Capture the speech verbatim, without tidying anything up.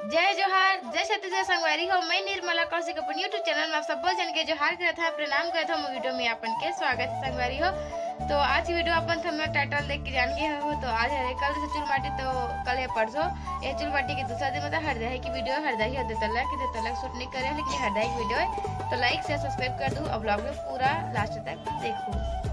जय जोहार, जय छत्तीसगढ़ संगवारी हो। मैं निर्मला कौशिक अपन YouTube चैनल में आप सब्बो झन के जोहार करत हव, प्रणाम करत हव। मोर वीडियो में आपन के स्वागत हे संगवारी हो। तो आज की वीडियो अपन थंबनेल टाइटल देख के जान गए हो। तो आज हरे कल से चुलमाटी, तो कल हे परसों, ये चुलमाटी के दूसरा दिन, मतलब हरदाही की वीडियो, हरदाही और देतला के, देतला शूट नहीं करे, लेकिन हरदाही की वीडियो है। तो लाइक से सब्सक्राइब कर दू और ब्लॉग में पूरा लास्ट तक देखू।